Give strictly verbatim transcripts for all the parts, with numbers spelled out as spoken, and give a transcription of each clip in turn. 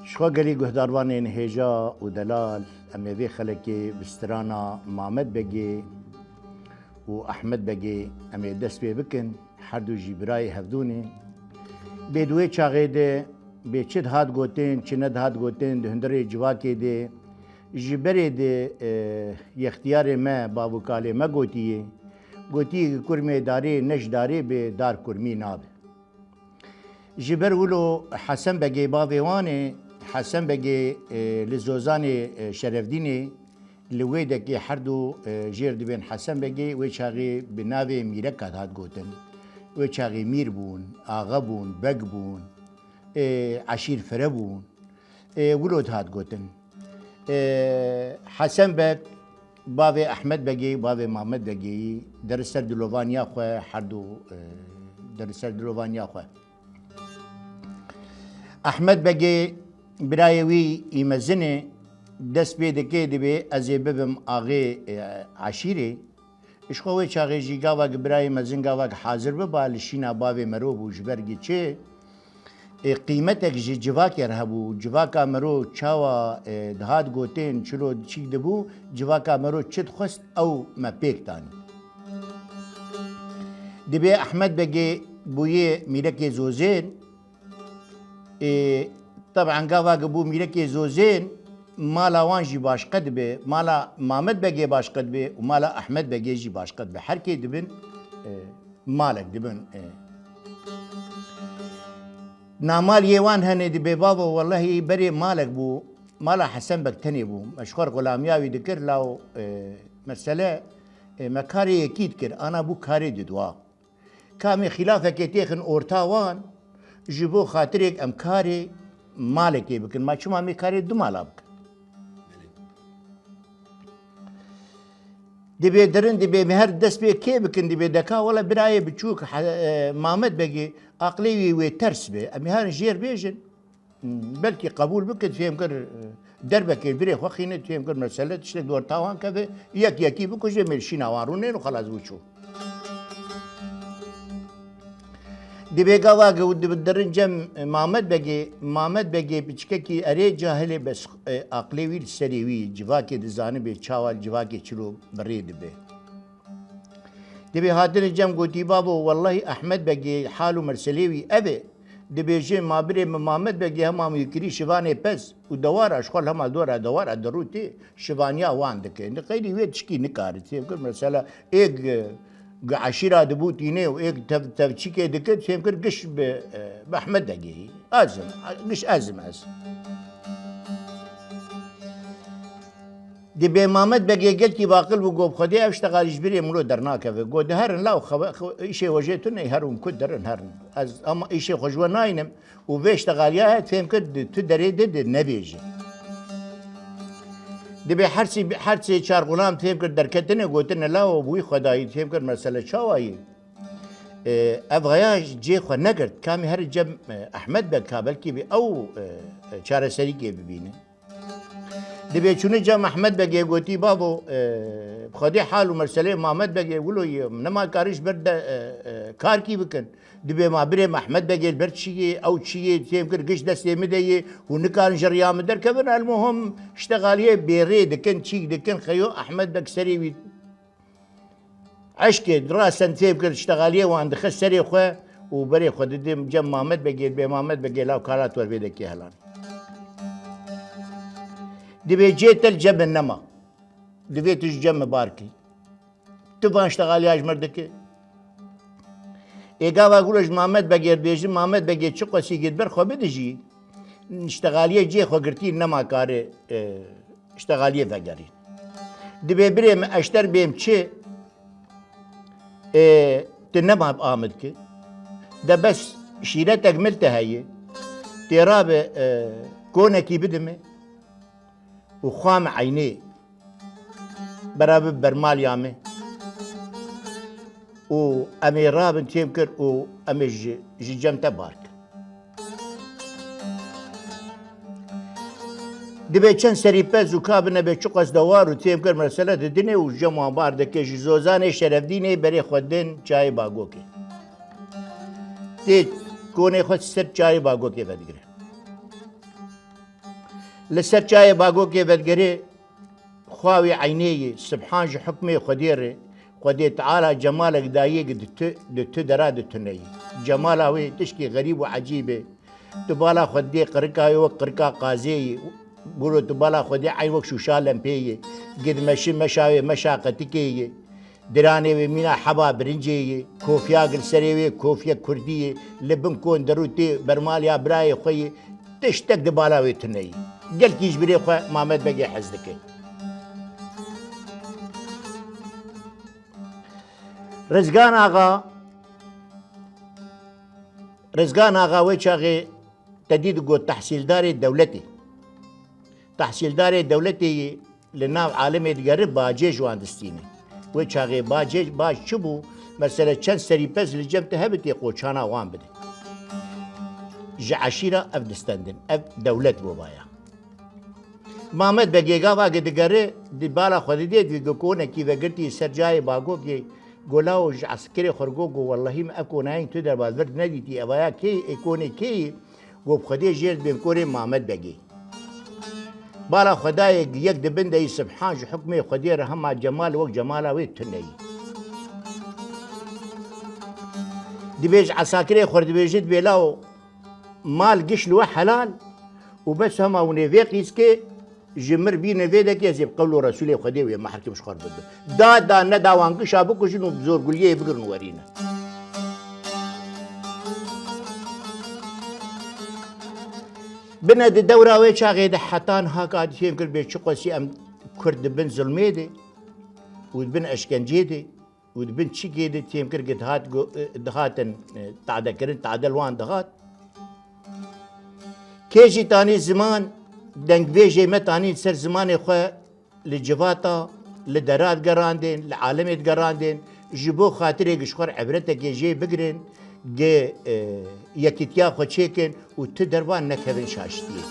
Ji xwe gelî guhdarvanên hêja û delal, em ê vê xelekê bi strana Mamed Begê û Ehmed Begê em ê dest pê bikin. Her du jî birayê hevdû ne. Bê di wê çaxê de bê çi dihat gotin, çi nedihat gotin, di hundirê civakê de ji berê de, e, yextiyarê me, bav û kalê me gotiye. Gotiye ki kurmê darê ne ji darê be, dar kurmî nabe. Ji ber wilo Hesen Begê bavê wan e, Hesen Begê, e, li Zozanê, e, Şerevdînê, li wê dekê her du, e, jêr dibên Hesen Begê, wê çaxê bi navê Mîreka dihat gotin. Wê çaxê mîr bûn, axe bûn, beg bûn, e, eşîr fire bûn. E, wilo dihat gotin. E, Hesen Beg, bavê Ehmed Begê, bavê Mamed Begê yî, der ser dilovaniya xwe, her du, e, der ser dilovaniya xwe. Ehmed Begê, birayê wî î mezin e, dest pê dike, dibê ez ê bibim axê, e, eşîrê. Ji xwe wê çaxê jî gavak birayê mezin gavak hazir biba, li şîna bavê mero bû, ji ber gi çi? Ê, qîmetek ji civakê re hebû. Civaka mero çawa, e, dihat gotin, çilo çîk dibû, civaka mero çi dixwest, ew me pêk danî. Dibê Ehmed Begê bûyê mîrekê Zozên, Ê, teb'en gava ki bû mîrekê Zozên, mala wan jî başqe dibe, mala Mamed Begê başqe dibe û mala Ehmed Begê jî başqe dibe. Her kê dibin, e, malek dibin, e. Namaliyê wan hene dibê bavo, wellehî berê malek bû, mala Hesen Beg tenê bû. Me ji xwe re xulamiya wî dikir, law, e, mesele, e, me karê yekî dikir, ana bû karê didwa. Kamê xîlafekê têxin orta wan, ji bo xatirêk em karê malekê bikin. Ma çima mê karê du mala bikin? Dibê dirin, dibê me her dest pê kê bikin, dibê deka wele birayê biçûk, he-, e, Mamed Begê aqlê wî wê ters be. Em ê herin jêr bêjin. Belkî qebûl bike, fêm kir, derbekê virê xwe xîne, fêm kir mesele tiştek di orta wan keve, yek yekî bikuje, mêrşîna wan rûnên û xelas bû çû. Dibê gava ge û dibi dirin cem Mamed Begê, Mamed Begê piçkekî erê cahilê bes, e, aqlê wî li serê wî, civakê dizanibê çawa civakê çilo bi rê dibe. Dibê hatine cem gotî, babo, wellahî Ehmed Begê hal û merselê wî ev e. Dibêje, ma birê min Mamed Begê hema wî kirî şivanê pez û dewara, ji xwe li hema dora dewara derû tê, şivaniya wan dike. Di qeydî wê tişkî nikare. Fêm kir mesela êk, e, gi eşîra dibû tînê û êk tev-, tevçîkê dikir, fêm kir giş bi, e, bi Ehmed Begê yî. Ez im, giş ez im ez. Dibê Mamed Begê gelkî baqil bû, got, Xwedê ev ştexalî ji birê min lo dernakeve. Got, di herin law xebe-, xwe-, îşê xwe jê tune, herin ku derin herin. Ez ama îşê xwe ji we naynim û vê ştexaliya het fêm kir, di tu derê de, de nebêje. Dibê her sê, her sê çar xulam fêm kir derketine, gotine law bûyî xwedayî, fêm kir mesele çawa yî? E, ev xeya cê xwe negirt, kamî her cem, e, Ehmed Beg ka belkî bi ew, e, e, çareserîkê bibîne. Dibê çûne cem Ehmed Begê gotî, bavo, e, bi Xwedê hal û meseleyê Mamed Begê wilo ye, nema karî ji ber de, e, e, karkî bikin. Dibê ma birê Mehmed Begê li ber çi yê, ew çi yê, fêm kir giş destê min de yê, hûn nikarin ji riya min derkevin, elmuhim ştexaliyê bêrê dikin, çîk dikin, xeyo Ehmed Beg serê wî Eşkê, rasen fêm kir, ştexaliyê wan dixe serê xwe û berê xwe didê cem Mamed Begê, bê Mamed Begê law kara tu wer vê dekê helan. Dibê cê te li cem min nema. Divê tu ji cem min bar kî. Tu van ştexaliya ji mir dikî. Ê gava gule ji Mamed Begê dibêjin, Mamed Begê çi qasî kir ber xwe bide jî, ştexaliyê cihê xwe girtî nema kare, e, ştexaliyê vegerî. Dibê birê min eşter bêm çi, e, tu nema amid ki. De bes şîretek mil te heye. Tê rabe, e, konekî bidime û xwa me eynê. Beraber bermaliya me. Û em ê rabin têm kir û em ê ji, ji cem te bar kir. Dibê çend serî pez û ka bine bê çiqas dewar û têm kir mesele didinê û cem wan bar dike ji zozanê şerevdînê berê xwe din çayê bagokê. Tê konê xwe ser çayê bagokê vedigire. Li ser çayê Bagokê vedigerê xwa wê eynê yê, Sibhan ji hukmê Xwedê re, Xwedê Teala cemalek dayê ki di tu, di tu dera di tune yî. Cemala wê tişkî xerîb û ecîb e. Tu bala Xwedê qirika wê wek qirika qazê yî. Bûro tu bala Xwedê eyn wek şûşa lempê yê. Gid meşi meşa wê meşa qetikê yê. Diranê wê mîna heba birincê yê, kofiya gil serê wê kofiye kurdî yê, li bin kon derû tê bermaliya birayê xwe yê, tiştek di bala wê tune yê. Gelkî ji birê xwe Mamed Begê hez dike. Rizgan Axa, Rizgan Axa wê çaxê te dî digot tehsîldarê dewletê. Tehsîldarê dewletê yê li nav alemê digere bacê ji wan distîne. Wê çaxê bacê, bac çi bû? Mesele çend serî pez li cem te hebitê qoçana wan bide. Ji eşîra ev distendin. Ev dewlet bû baya. Mamed Begê gava ki digere di bala xwe didê dî go konekî vegirtî ser cayê Bagokê go lawo ji eskerê xwe go go wellehî min ev konayên tu derba vir nedîtî evaya kê ê konê kê yê? Go bi Xwedê jêr dibên korê Mamed Begê. Bala Xwedayê yek di bin de yî Sibhan ji hukmê Xwedê re hema cemal wek cemala wê tune yî. Dibêj esakirê xwe dibêjit bêlawo mal giş li we helal û bes hema hûnê vê qîskê ji mir bîne vê dekê ez ê bi qewlo Resûlê Xwedê wê me her kim ji xwe re bibe. Da, da, neda wan gişa bikujin û bi zorguliyê bigirin werîne. Bine di dewra wê çaxê de heta niha ka dî fêm kir bê çi qasî em Kurd di bin zilmê de û di bin eşkencê de û di bin çikê de têm kir ki dihat go-, dihatin, e, tadekirin, tade li wan dihat. Kê jî tanî ziman, dengbêjê me tanî ser zimanê xwe li civata, li dera digerandên, li alemê digerandên, ji bo xatirê gi ji xwe re ebretekê jê bigirin, gi, e, yekîtiya xwe çêkin û tu dervan nekevin şaştiyê.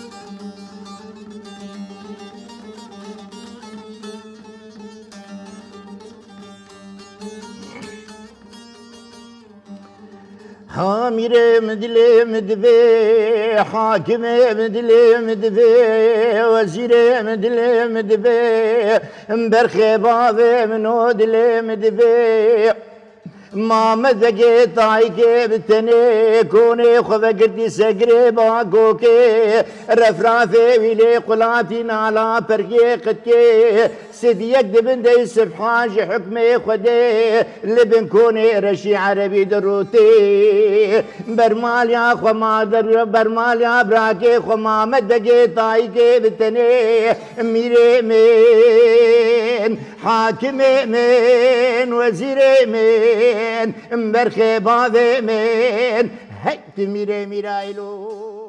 Hamîrê min dilê min divê, hakimê min dilê min divê, wezîrê min dilê min divê, berxê bavê min o dilê min divê. Mamedegê tayikê bi tenê, konê xwe vegirtî segirê bagokê, refrafê wî lê qulatî nala pergê qitkê, sêdiyek dibin dey sibhan ji hukmê Xwedê, li bin konê reşî erebî dirûtê. Bermaliya xwe ma der, bermaliya birakê xwe Mamedegê tayikê bi tenê, mîrê min. Hakimê min, wezîrê min, berxê bavê min, hey tu mîrê mîraylo.